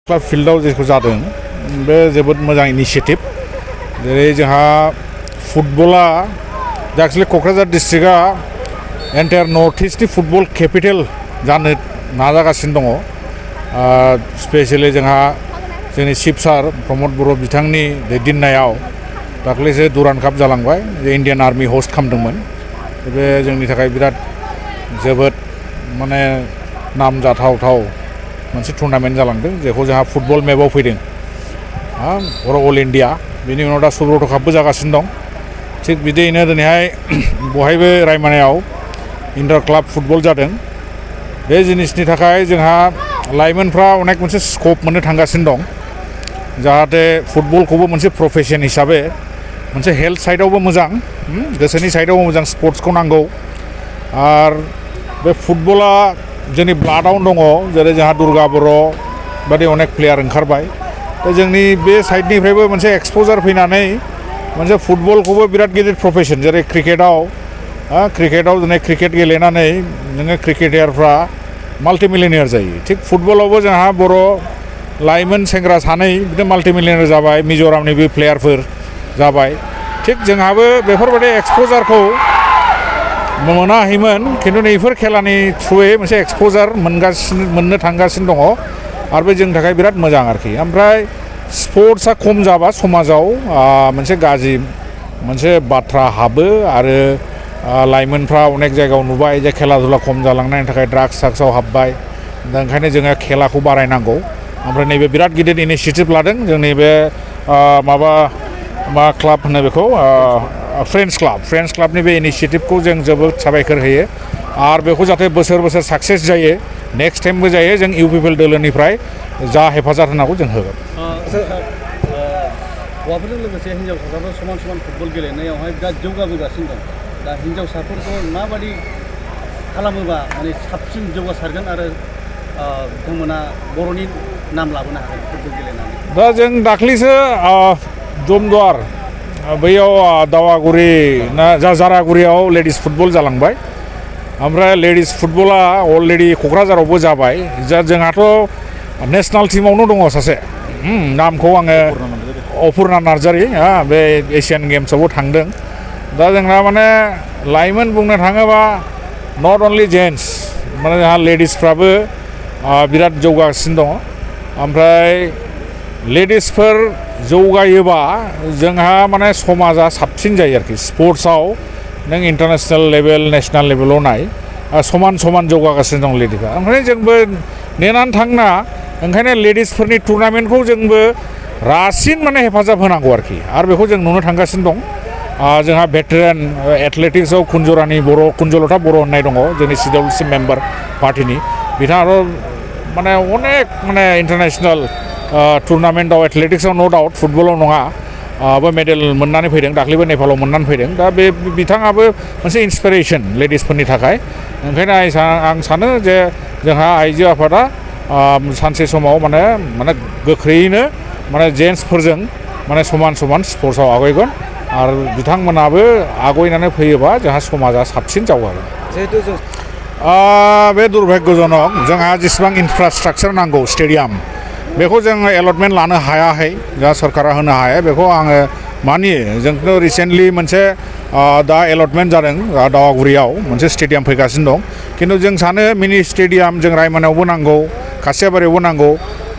club फिल्डआव जेखौ जादों बे जोबोद मोजां इनिशिएटिभ जेरै जोंहा फुटबला एक्चुअली क'क्राझार डिस्ट्रिक्टआ एन्टायार नर्थ इस्टनि फुटबल केपिटेल जानो नाजागासिनो दङ स्पेसियेलि जोंहा जोंनि चिफ सार प्रमद बर' बिथांनि दैदेननायाव दाख्लैसो दुरान्ड काप जालांबाय इन्डियान आर्मि हस्ट खालामदोंमोन बे जोंनि थाखाय बिराद जोबोद माने नामजाथावथाव मोनसे टुर्नामेन्ट जालांदों जेखौ जोंहा फुटबल मेपआव फैदों अल इन्डिया बेनि उनाव दा सुब्रत कापबो जागासिनो दं थिग बिदियैनो दिनैहाय बहायबो रायमनायाव इन्टार क्लाब फुटबल जादों बे जिनिसनि थाखाय जोंहा लाइमोनफ्रा अनेक मोनसे स्कप मोननो थांगासिनो दं जाहाथे फुटबलखौबो मोनसे प्रफेसन हिसाबै मोनसे हेल्थ साइडआवबो मोजां गोसोनि साइडआवबो मोजां स्पर्ट्सखौ नांगौ आरो बे फुटबला जोंनि ब्लाडआवनो दङ जेरै जोंहा दुर्गा बर' बादि अनेक प्लेयार ओंखारबाय दा जोंनि बे साइडनिफ्रायबो मोनसे एक्सप'जार फैनानै मोनसे फुटबलखौबो बिराद गिदिर प्रफेसन जेरै क्रिकेटाव दिनै क्रिकेट गेलेनानै नोङो क्रिकेटारफ्रा माल्टिमिलियनार जायो थिग फुटबलावबो जोंहा बर' लाइमोन सेंग्रा सानै बिदिनो माल्टिमिलियनार जाबाय मिज'रामनिबो प्लेयारफोर जाबाय थिग जोंहाबो बेफोरबायदि एक्सप'जारखौ मोनाखैमोन खिन्थु नैफोर खेलानि थ्रुयै मोनसे एक्सप'जार मोननो थांगासिनो दङ आरो बे जोंनि थाखाय बिराद मोजां आरोखि ओमफ्राय स्पर्ट्सआ खम जाबा समाजाव मोनसे गाज्रि मोनसे बाथ्रा हाबो आरो लाइमोनफ्रा अनेक जायगायाव नुबाय जे खेला धुला खम जालांनायनि थाखाय ड्राग्सआव हाबबाय दा ओंखायनो जोङो खेलाखौ बारायनांगौ ओमफ्राय नैबे बिराद गिदिर इनिशिएटिभ लादों जोंनि बे मा क्लाब होनो बेखौ फ्रेन्ड्स क्लाबनि बे इनिशिएटिभखौ जों जोबोद साबायखर होयो आरो बेखौ जाहाथे बोसोर बोसोर साक्सेस जायो नेक्स्ट टाइमबो जायो जों इउपिपिएल दोलोनिफ्राय जा हेफाजाब होनांगौ जों होगोन हौवाफोरजों लोगोसे हिन्जावसाफ्राबो समान समान फुटबल गेलेनायावहाय बिराद जौगाबोगासिनो दं दा हिन्जावसाफोरखौ माबायदि खालामोबा माने साबसिन जौगासारगोन आरो बिथांमोना बर'नि नाम लाबोनो हागोन फुटबल गेलेनानै दा जों दाख्लैसो जमदुवार बैयाव दावागुरि ना जारागुरियाव लेडिस फुटबल जालांबाय ओमफ्राय लेडिस फुटबला अलरेडि क'क्राझारावबो जाबाय जोंहाथ' नेसनेल टीमावनो दङ सासे नामखौ आङो अपुर्ना नार्जारि बे एसियान गेम्सआवबो थांदों दा जोंना माने लाइमोन बुंनो थाङोबा नट अनलि जेन्टस माने जोंहा लेडिसफ्राबो बिराद जौगागासिनो दङ ओमफ्राय लेडिसफोर जौगायोबा जोंहा माने समाजा साबसिन जायो आरोखि स्पर्ट्सआव नों इन्टारनेसनेल लेभेल नेसनेल लेभेलाव नाय समान समान जौगागासिनो दं लेडिसफ्रा ओंखायनो जोंबो नेनानै थांना ओंखायनो लेडिसफोरनि टुर्नामेन्टखौ जोंबो रासिन माने हेफाजाब होनांगौ आरोखि आरो बेखौ जों नुनो थांगासिनो दं जोंहा भेटेरान एथलेटिक्सआव कुन्जलता बर' होननाय दङ जोंनि CWC मेम्बार पार्टिनि बिथाङाथ' माने अनेक माने इन्टारनेसनेल टुर्नामेन्टआव एथलेटिक्सआव नो डाउट फुटबलाव नङा मेडेल मोननानै फैदों दाख्लैबो नेपालाव मोननानै फैदों दा बे बिथाङाबो मोनसे इन्सपिरेसन लेडिसफोरनि थाखाय ओंखायनो आं सानो जे जोंहा आइजो आफादा सानसे समाव माने गोख्रैयैनो माने जेन्ट्सफोरजों माने समान स्पर्ट्सआव आवगायगोन आरो बिथांमोनाबो आवगायनानै फैयोबा जोंहा समाजा साबसिन जौगागोन जिहेतु बे दुर्भाग्यजनक जोंहा जेसेबां इनफ्रास्ट्राक्चार नांगौ स्टेडियाम बेखौ जोङो एलटमेन्ट लानो हायाखै जा सरकारा होनो हाया बेखौ आङो मानियो जोंथ' रिसेन्टलि मोनसे दा एलटमेन्ट जादों दावागुरियाव मोनसे स्टेडियाम फैगासिनो दं खिन्थु जों सानो मिनि स्टेडियाम जों रायमनायावबो नांगौ खासियाबारियावबो नांगौ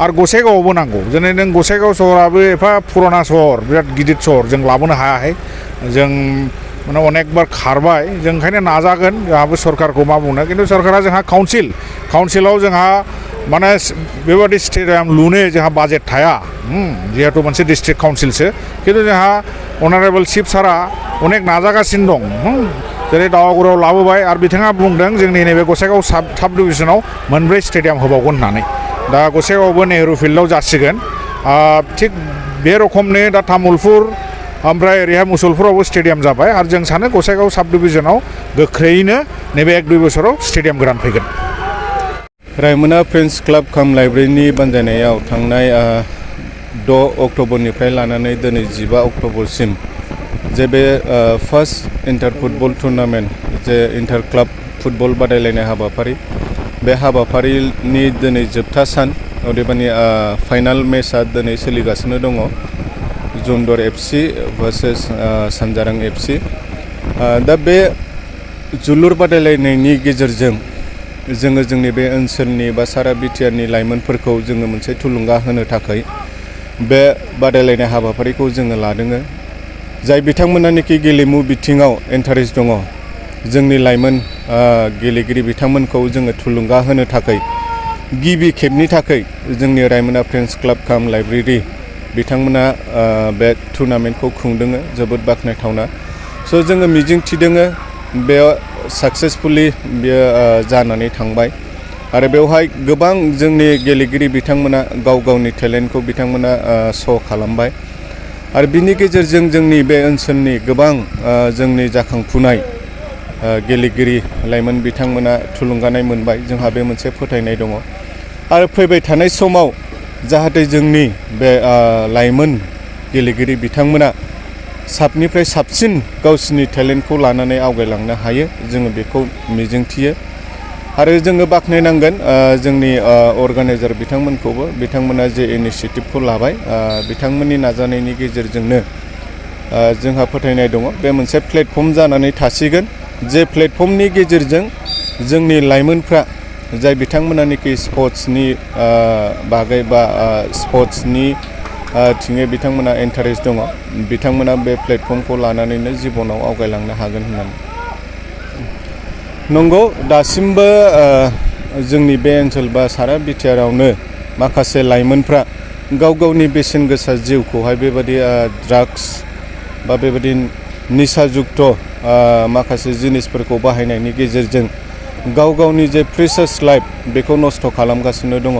आरो गसाइगावआवबो नांगौ जेरै नों गसाइगाव सहराबो एफा पुराना सहर बिराद गिदिर सहर जों लाबोनो हायाखै जों माने अनेकबार खारबाय जों ओंखायनो नाजागोन जोंहाबो सरकारखौ मा बुंनो खिन्थु सरकारा जोंहा काउन्सिलाव जोंहा माने बेबादि स्टेडियाम लुनो जोंहा बाजेट थाया जिहेतु मोनसे डिस्ट्रिक्ट काउन्सिलसो खिन्थु जोंहा अनारेबल चिफ सारा अनेक नाजागासिनो दं जेरै दावागुरियाव लाबोबाय आरो बिथाङा बुंदों जोंनि नैबे गसाइगाव साब डिभिजनाव मोनब्रै स्टेडियाम होबावगोन होननानै दा गसाइगावआवबो नेहरू फिल्डआव जासिगोन थिग बे रोखोमनि दा तामुलपुर ओमफ्राय ओरैहाय मुसलपुरावबो स्टेडियाम जाबाय आरो जों सानो गसाइगाव साब डिभिजनाव गोख्रैयैनो नैबे 1-2 बोसोराव स्टेडियाम गोदान फैगोन रायमना फ्रेन्ड्स क्लाब काम लाइब्रेरिनि बानजायनायाव थांनाय 6 अक्ट'बरनिफ्राय लानानै दिनै 15 अक्ट'बरसिम जे बे फार्स्ट इन्टार फुटबल टुर्नामेन्ट जे इन्टार क्लाब फुटबल बादायलायनाय हाबाफारि बे हाबाफारिनि दिनै जोबथा सान अदेबानि फाइनाल मेचआ दिनै सोलिगासिनो दङ जन्दर FC भार्सेस सानजारां FC दा बे जोलुर बादायलायनायनि गेजेरजों जोङो जोंनि बे ओनसोलनि बा सारा बिटिआरनि लाइमोनफोरखौ जोङो मोनसे थुलुंगा होनो थाखाय बे बादायलायनाय हाबाफारिखौ जोङो लादों जाय बिथांमोनानिखि गेलेमु बिथिङाव इन्टारेस्ट दङ जोंनि लाइमोन गेलेगिरि बिथांमोनखौ जोङो थुलुंगा होनो थाखाय गिबि खेबनि थाखाय जोंनि रायमना फ्रेन्ड्स क्लाब काम लाइब्रेरि बिथांमोना बे टुर्नामेन्टखौ खुंदों जोबोद बाख्नायथावना स' जोङो मिजिं थिदों बे साक्सेसफुली बेयो जानानै थांबाय आरो बेवहाय गोबां जोंनि गेलेगिरि बिथांमोना गाव गावनि टेलेन्टखौ बिथांमोना श' खालामबाय आरो बिनि गेजेरजों जोंनि बे ओनसोलनि गोबां जोंनि जाखांफुनाय गेलेगिरि लाइमोन बिथांमोना थुलुंगानाय मोनबाय जोंहा बे मोनसे फोथायनाय दङ आरो फैबाय थानाय समाव जाहाथे जोंनि बे लाइमोन गेलेगिरि बिथांमोना साबनिफ्राय साबसिन गावसिनि टेलेन्टखौ लानानै आवगायलांनो हायो जोङो बेखौ मिजिंथियो आरो जोङो बाख्नायनांगोन जोंनि अर्गानाइजार बिथांमोनखौबो बिथांमोना जे इनिशिएटिभखौ लाबाय बिथांमोननि नाजानायनि गेजेरजोंनो जोंहा फोथायनाय दङ बे मोनसे प्लेटफर्म जानानै थासिगोन जे प्लेटफर्मनि गेजेरजों जोंनि लाइमोनफ्रा जाय बिथांमोनानिखि स्पर्ट्सनि बागै बा स्पर्ट्सनि थिङै बिथांमोना इन्टारेस्ट दङ बिथांमोना बे प्लेटफर्मखौ लानानैनो जिबनाव आवगायलांनो हागोन होननानै नंगौ दासिमबो जोंनि बे ओनसोल बा सारा बिटिआरावनो माखासे लाइमोनफ्रा गाव गावनि बेसेन गोसा जिउखौहाय बेबायदि ड्राग्स बा बेबायदि निसाजुक्त माखासे जिनिसफोरखौ बाहायनायनि गेजेरजों गाव गावनि जे प्रेसियास लाइफ बेखौ नस्थ' खालामगासिनो दङ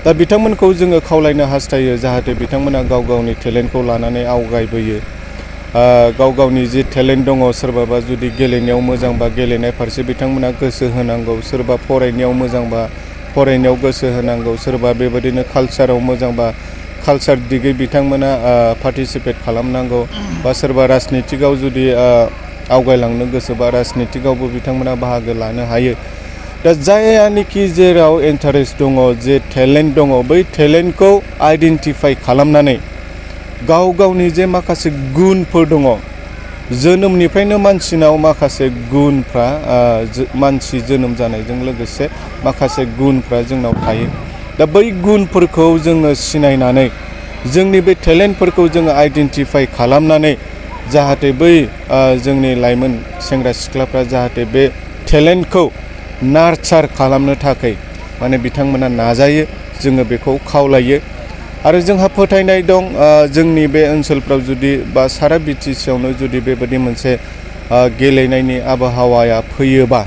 दा बिथांमोनखौ जोङो खावलायनो हास्थायो जाहाथे बिथांमोना गाव गावनि टेलेन्टखौ लानानै आवगायबोयो गाव गावनि जि टेलेन्ट दङ सोरबाबा जुदि गेलेनायाव मोजांबा गेलेनाय फारसे बिथांमोना गोसो होनांगौ सोरबा फरायनायाव मोजांबा फरायनायाव गोसो होनांगौ सोरबा बेबायदिनो कालचाराव मोजांबा कालचार दिगै बिथांमोना पार्टिसिपेट खालामनांगौ बा सोरबा राजनितिकआव जुदि आवगायलांनो गोसोबा राजनितिकआवबो बिथांमोना बाहागो लानो हायो दा जायानोखि जेराव इन्टारेस्ट दङ जे टेलेन्ट दङ बै टेलेन्टखौ आइडेन्टिफाइ खालामनानै गाव गावनि जे माखासे गुनफोर दङ जोनोमनिफ्रायनो मानसिनाव माखासे गुनफ्रा मानसि जोनोम जानायजों लोगोसे माखासे गुनफ्रा जोंनाव थायो दा बै गुनफोरखौ जोङो सिनायनानै जोंनि बे टेलेन्टफोरखौ जोङो आइडेन्टिफाइ खालामनानै जाहाथे बै जोंनि लाइमोन सेंग्रा सिख्लाफ्रा जाहाथे बे टेलेन्टखौ नार्चार खालामनो थाखाय माने बिथांमोना नाजायो जोङो बेखौ खावलायो आरो जोंहा फोथायनाय दं जोंनि बे ओनसोलफ्राव जुदि बा सारा बिटिसिआवनो जुदि बेबायदि मोनसे गेलेनायनि आबहावाया फैयोबा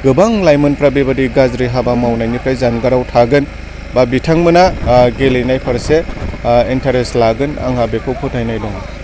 गोबां लाइमोनफ्रा बेबायदि गाज्रि हाबा मावनायनिफ्राय जानगाराव थागोन बा बिथांमोना गेलेनाय फारसे इन्टारेस्ट लागोन आंहा बेखौ फोथायनाय दङ